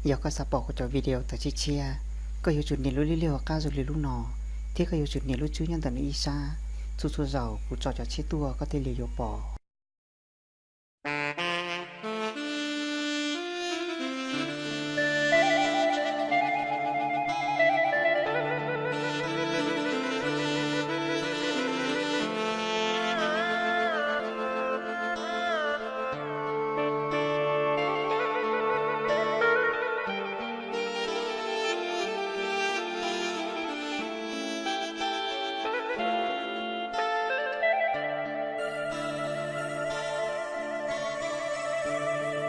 Yog koj xav pom kuv cov video tawm tshiab tshiab, koj yuav tsum nias lub liab liab hauv qab zoo li lub no, thiab koj yuav tsum nias lub tswb nyob ntawm no ib sab. Txhua txhua zaus kuv tso cov tshiab tuaj koj thiaj li yuav pom.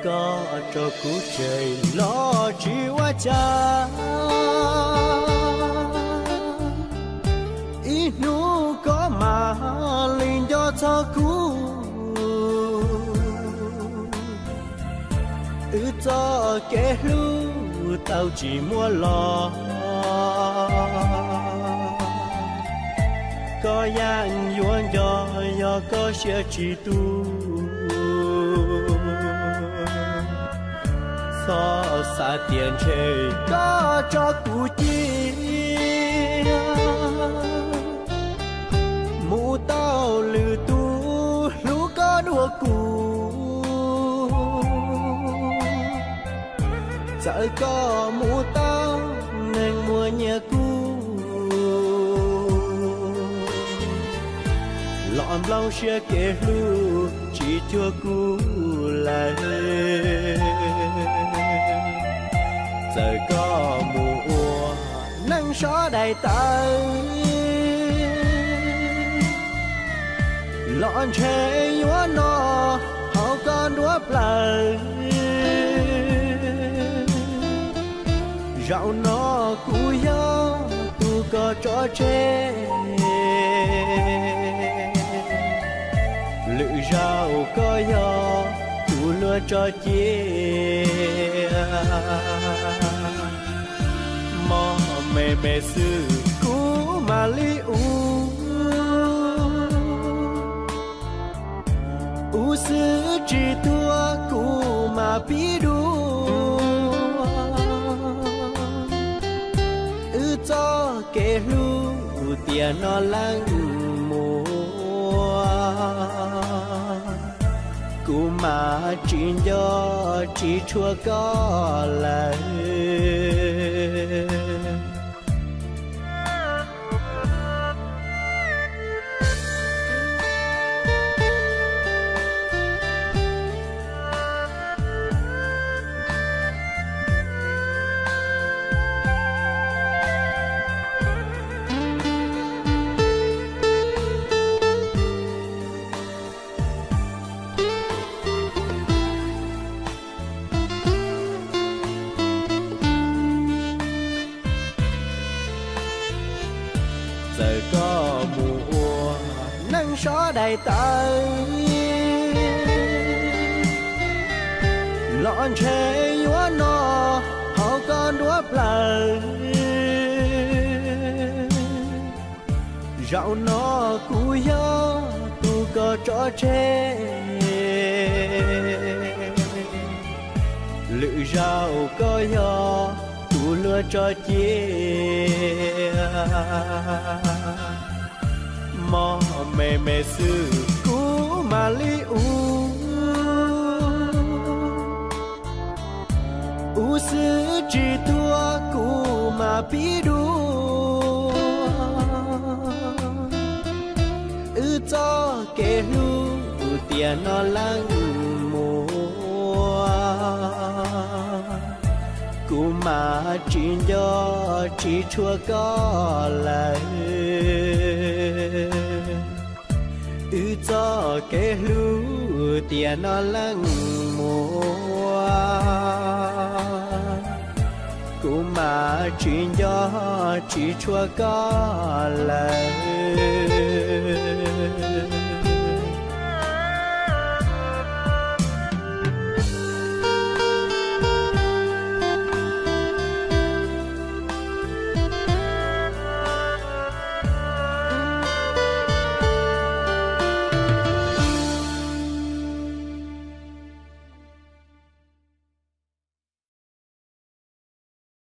Koj tso kuv tseg los tsis ua cas, ib hnub koj mam li nco txog kuv. Wb txoj kev hlub tau tsis muaj los, koj yeej yuav nco yog koj siab tsis tu. Txhob xav tias ntshe koj tso kuv cia mus tau lwm tus hlub koj dua kuv. Txawm koj mus tau neeg muaj nyiaj kuj los nplooj siab kev hlub tsis cuag kuv lawm. Txawm koj mus ua neej sov daim tawv los ntshe yuav noj hauv koj nruab plawv. Zaum no kuv yog tus koj tso tseg, lwm zaus koj yog tus luag tso cia. Mob me me xwb kuv mam li ua, ua xwb tsis tuag kuv mam pib dua. Wb txoj kev hlub tiam no leej muaj, kuv mam tsis nco tsis tshua koj lawm. Txawm koj mus ua neej sov daim tawv los ntshe yuav noj hauv koj nruab plawv. Zaum no kuv yog tus koj tso tseg, lwm zaus koj yog tus luag tso cia. Mob me me xwb kuv mam li ua, ua xwb tsis tuag kuv mam pib dua. Wb txoj kev hlub tiam no leej muaj, kuv mam tsis nco tsis tshua koj lawm. Wb txoj kev hlub tiam no leej muaj, kuv mam tsis nco tsis tshua koj lawm.